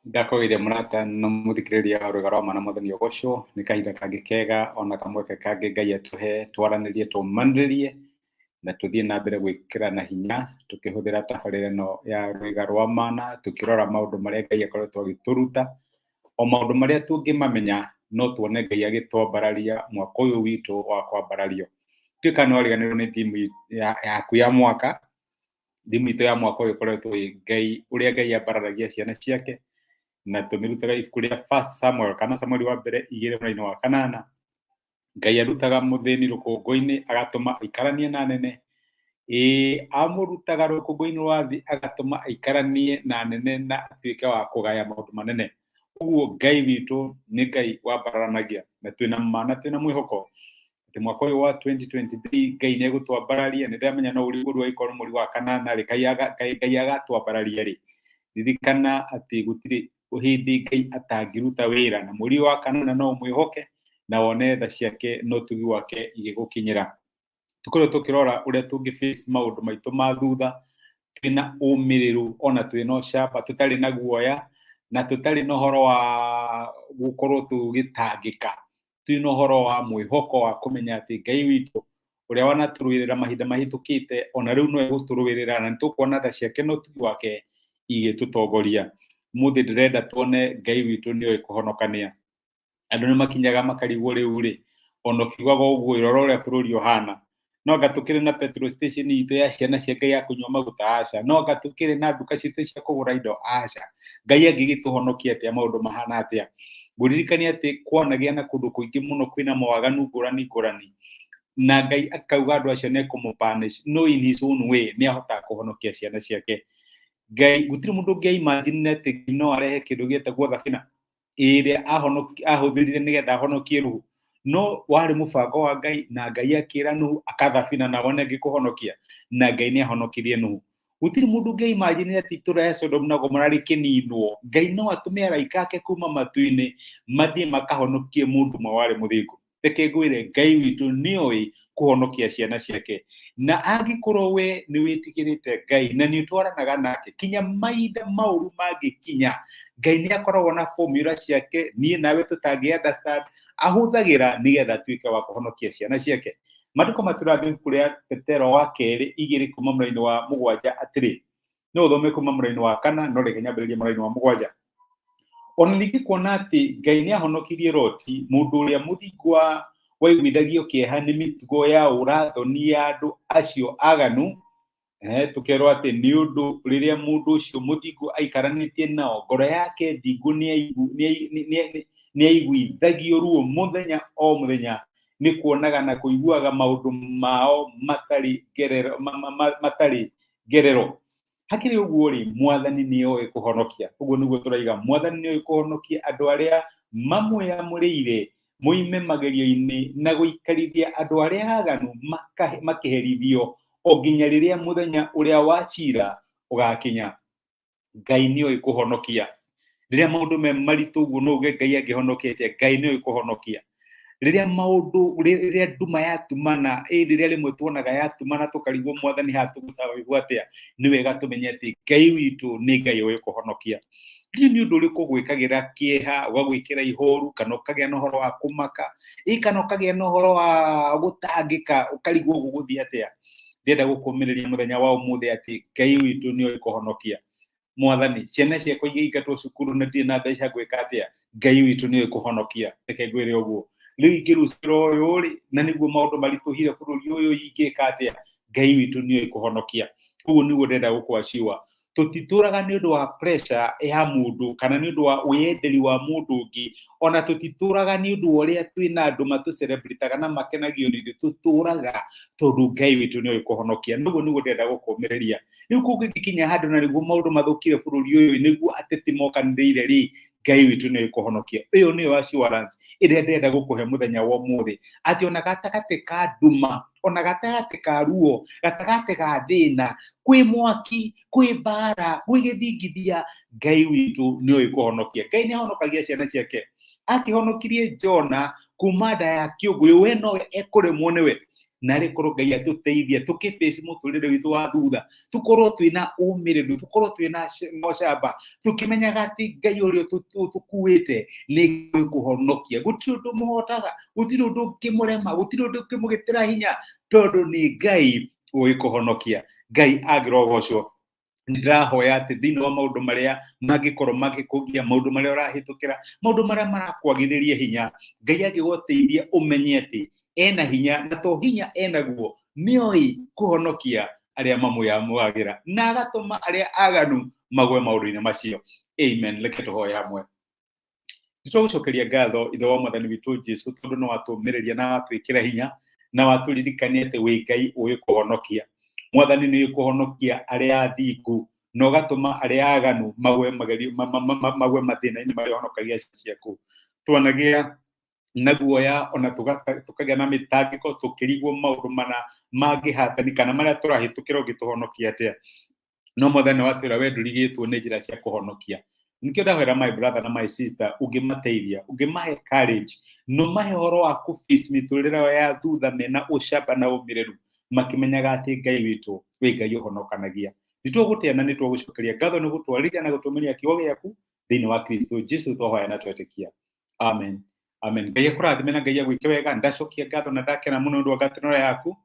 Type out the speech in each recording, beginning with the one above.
Ndakũgeithia mũrata na mũthikĩrĩria wa Rwĩga rwa Mana Mwathani ũgocwo. Nĩ kahinda kangĩ kega ona kamweke kangĩ Ngai atũhe twaranĩrie, tũmanĩrĩrie na tũthiĩ na mbere gwĩkĩrana hinya tũkĩhũthĩra tabarĩra ĩno ya Rwĩga rwa Mana, tũkĩrora maũndũ marĩa Ngai akoretwo agĩtũruta. O maũndũ marĩa tũngĩmamenya no tuone Ngai agĩtwambararia mwaka ũyũ witũ wa kwambarario. Ndiũĩ kana nĩ wariganĩrwo nĩ theme yaku ya mwaka. Thimũ itũ ya mwaka ũyũ ĩkoretwo ĩ Ngai, ũrĩa Ngai ambararagia ciana ciake, na tũmĩrutaga ibuku rĩa First Samuel kana Samueli wa mbere 2 mũraini wa 8. Ngai arutaga mũthĩni rũkũngũ-inĩ agatũma aikaranie na anene, ĩĩ amũrutaga rũkũngũ-inĩ rwa thĩ agatũma aikaranie na anene na atuĩke wa kũgaya maũndũ manene. Ũguo Ngai witũ nĩ Ngai wambararanagia, na twĩna ma na twĩna mwĩhoko atĩ mwaka ũyũ wa 2023 Ngai nĩ egũtwambararia. Nĩ ndĩramenya no ũrigwo rĩu angĩkorwo nĩ mweri wa kanana rĩ, Ngai agatwambararia rĩ. Ririkana atĩ gũtirĩ hĩndĩ Ngai atangĩruta wĩra, na mweri wa kanana no ũmwĩhoke na wone tha ciake na ũtugi wake igĩgũkinyĩra. Tũkoretwo tũkĩrora ũrĩa tũngĩ face maũndũ maitũ ma thutha twĩna ũmĩrĩru ona twĩna ũcamba, tũtarĩ na guoya na tũtarĩ na ũhoro wa gũkorwo tũgĩtangĩka, twĩna ũhoro wa mwĩhoko wa kũmenya atĩ Ngai witũ ũrĩa wanatũrũĩrĩra mahinda mahĩtũkĩte ona rĩu no egũtũrũĩrĩra, na nĩtũkuona tha ciake na ũtugi wake igĩtũtongoria. Ũmũthĩ ndĩrenda tuone Ngai witũ nĩoĩ kũhonokania. Andũ nĩ makinyaga makarigwo rĩu rĩ, ona ũkiugaga ũguo rora ũrĩa bũrũri ũhana, no anga tũkĩrĩ na petrol station itũ ya ciana cia Ngai ya kũnyua maguta? Aca. No anga tũkĩrĩ na nduka citũ cia kũgũra indo? Aca. Ngai angĩgĩtũhonokia atĩa maũndũ mahana atĩa? Ngũririkania atĩ kwanagĩa na kũndũ kũingĩ mũno kwĩna mawaganu ngũrani ngũrani, na Ngai akauga andũ acio nĩ ekũmũ-punish, no in his own way nĩ ahotaga kũhonokia ciana ciake. Ngai, gũtirĩ mũndũ ũngĩa-imagine atĩ Ngai no arehe kĩndũ gĩtagwo thabina ĩrĩa ahũthĩrire nĩgetha ahonokie Nuhu, no warĩ mũbango wa Ngai, na Ngai akĩra Nuhu akathabina na wone angĩkũhonokia, na Ngai nĩ ahonokirie Nuhu. Gũtirĩ mũndũ ũngĩa-imagine atĩ itũũra rĩa Sodom na Gomora rĩkĩninwo, Ngai no atũme araika ake kuma matu-inĩ mathiĩ makahonokie mũndũ ũmwe warĩ mũthingu. Reke ngwĩre, Ngai witũ nĩoĩ kũhonokia ciana ciake, na angĩkorwo we nĩ wĩtigĩrĩte Ngai na nĩ ũtwaranaga nake kinya mahinda maũru mangĩkinya, Ngai nĩ akoragwo na formula ciake niĩ nawe tũtangĩ understand, ahũthagĩra nĩgetha atuĩke wa kũhonokia ciana ciake. Maandĩko matũrathĩ ibuku rĩa Petero wa kerĩ 2 kuma mũraini wa 7 atĩrĩ, no ũthome kuma mũraini wa 4, no reke nyambĩrĩrie mũraini wa 7. Ona ningĩ kuona atĩ Ngai nĩ ahonokirie Loti, mũndũ ũrĩa mũthingu waiguithagio kĩeha nĩ mĩtugo ya ũra-thoni ya andũ acio aganu, tũkerwo atĩ nĩ ũndũ rĩrĩa mũndũ ũcio mũthingu aikaranĩtie nao, ngoro yake thingu nĩ aiguithagio ruo mũthenya o mũthenya nĩ kuonaga na kũiguaga maũndũ mao matarĩ ngerero, matarĩ ngerero. Hakĩrĩ ũguo rĩ, Mwathani nĩ oĩ kũhonokia. Ũguo nĩguo tũraiga, Mwathani nĩ oĩ kũhonokia andũ arĩa mamwĩamũrĩire moime magerio-inĩ na gũikarithia andũ arĩa aganu makĩherithio o nginya rĩrĩa mũthenya ũrĩa wa cira ũgakinya. Ngai nĩ oĩ kũhonokia. Rĩrĩa maũndũ me maritũ ũguo no uge Ngai angĩhonokia atĩa? Ngai nĩ oĩ kũhonokia. Rĩrĩa maũndũ, rĩrĩa nduma yatumana, rĩrĩa rĩmwe tuonaga yatumana tũkarigwo Mwathani haha tũgũ-survive atĩa, nĩ wega tũmenye atĩ Ngai witũ nĩ Ngai ũĩ kũhonokia. Hihi nĩ ũndũ ũrĩkũ ũgwĩkagĩra kĩeha, ũgagwĩkĩra ihoru, kana ũkagĩa na ũhoro wa kũmaka, kana ũkagĩa na ũhoro wa gũtangĩka, ũkarigwo gũgũthiĩ atĩa? Ndĩrenda gũkũmĩrĩria mũthenya wa ũmũthĩ atĩ Ngai witũ nĩ oĩ kũhonokia. Mwathani, ciana ciakwa igĩingatwo cukuru na ndirĩ na mbeca ngwĩka atĩa? Ngai witũ nĩ oĩ kũhonokia. Reke ngwĩre ũguo. Rĩu ingĩrucĩra ũyũ rĩ, na nĩguo maũndũ maritũhire bũrũri ũyũ ingĩka atĩa? Ngai witũ nĩ oĩ kũhonokia. Ũguo nĩguo ndĩrenda gũkwaciwa. Tũtitũraga nĩ ũndũ wa pressure ya mũndũ kana nĩ ũndũ wa wĩyenderi wa mũndũ ũngĩ, ona tũtitũraga nĩ ũndũ wa ũrĩa twĩna andũ matũ-celebrate-aga na makenagio nĩ ithuĩ, tũtũraga tondũ Ngai witũ nĩ oĩ kũhonokia. Na ũguo nĩguo ndĩrenda gũkũmĩrĩria. Rĩu kũngĩgĩkinya handũ na nĩguo maũndũ mathũkire bũrũri ũyũ, nĩguo ateti mokanĩrĩire rĩ, Ngai witũ nĩ oĩ kũhonokia. Ĩyo nĩyo assurance ĩrĩa ndĩrenda gũkũhe mũthenya wa ũmũthĩ, atĩ ona gatagatĩ ka nduma, ona gatagatĩ ka ruo, gatagatĩ ga thĩna, kwĩ mwaki, kwĩ mbara, gwĩ gĩthingithia, Ngai witũ nĩ oĩ kũhonokia. Ngai nĩ ahonokagia ciana ciake. Akĩhonokirie Jona kuma nda ya kĩũngũyũ, we nowe ekũremwo nĩwe. Narĩ korwo Ngai atũteithia tũkĩface mũtũrĩre witũ wa thutha, tũkorwo twĩna ũmĩrĩru, tũkorwo twĩna ũcamba, tũkĩmenyaga atĩ Ngai ũrĩa ũtũkuĩte nĩ Ngai kũhonokia. Gũtirĩ ũndũ mũhotaga, gũtirĩ ũndũ ũngĩmũrema, gũtirĩ ũndũ ũngĩmũgĩtĩra hinya, tondũ nĩ Ngai ũĩ kũhonokia. Ngai angĩrogocwo. Nĩ ndĩrahoya atĩ thĩinĩ wa maũndũ marĩa mangĩkorwo magĩkũgia, maũndũ marĩa ũrahĩtũkĩra, maũndũ marĩa marakwagithĩria hinya, Ngai angĩgũteithia ũmenye atĩ ena hinya, na to hinya enaguo, nĩoĩ kũhonokia arĩa mamwĩamũagĩra na agatũma arĩa aganu magwe maũndũ-inĩ macio. Amen. Reke tũhoe hamwe. Nĩ twagũcokeria ngatho Ithe wa Mwathani witũ Jesu, tondũ nĩ watũmĩrĩria na watwĩkĩra hinya na watũririkania atĩ wĩ Ngai ũĩ kũhonokia. Mwathani nĩ ũĩ kũhonokia arĩa athingu na ũgatũma arĩa aganu magwe magerio, magwe mathĩna-inĩ marĩa ũhonokagia ciana ciaku. Twanagĩa na guoya ona tũkagĩa na mĩtangĩko tũkĩrigwo maũndũ mana mangĩhatani kana marĩa tũrahĩtũkĩra ũngĩtũhonokia atĩa. No Mwathani watwĩra we ndũrigĩtwo nĩ njĩra cia kũhonokia. Nĩkĩo ndahoera my brother na my sister, ũngĩmateithia, ũngĩmahe courage, no mahe ũhoro wa kũ face mĩtũrĩre yao ya thutha mena ũcamba na ũmĩrĩru, makĩmenyaga atĩ Ngai witũ wĩ Ngai ũhonokanagia. Nĩ tũgũtĩa na nĩ tũgũcokeria ngatho nĩ gũtwarĩria na gũtũmĩria kiugo gĩaku thĩinĩ wa Kristo Jesu twahoya na twetĩkia. Amen. Amen. Ngai akũrathime na Ngai agwĩke wega. Ndacokia ngatho na ndakena mũno nĩ ũndũ wa ngatĩro yaku,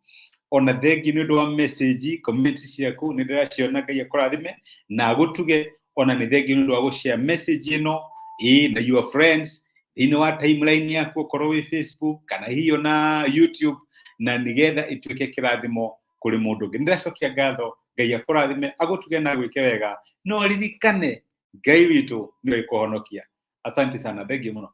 ona thengi nĩ ũndũ wa message comments ciaku nĩ ndĩraciona. Ngai akũrathime na agũtuge. Ona nĩ thengi nĩ ũndũ wa gũshare message ĩno ĩ na your friends thĩinĩ wa timeline yaku, okorwo wĩ Facebook kana hihi ona YouTube, na nĩgetha ĩtuĩke kĩrathimo kũrĩ mũndũ ũngĩ. Nĩ ndĩracokia ngatho. Ngai akũrathime, agũtuge na agwĩke wega. No ririkane Ngai witũ nĩwe kũhonokia. Asante sana, thengiũ mũno.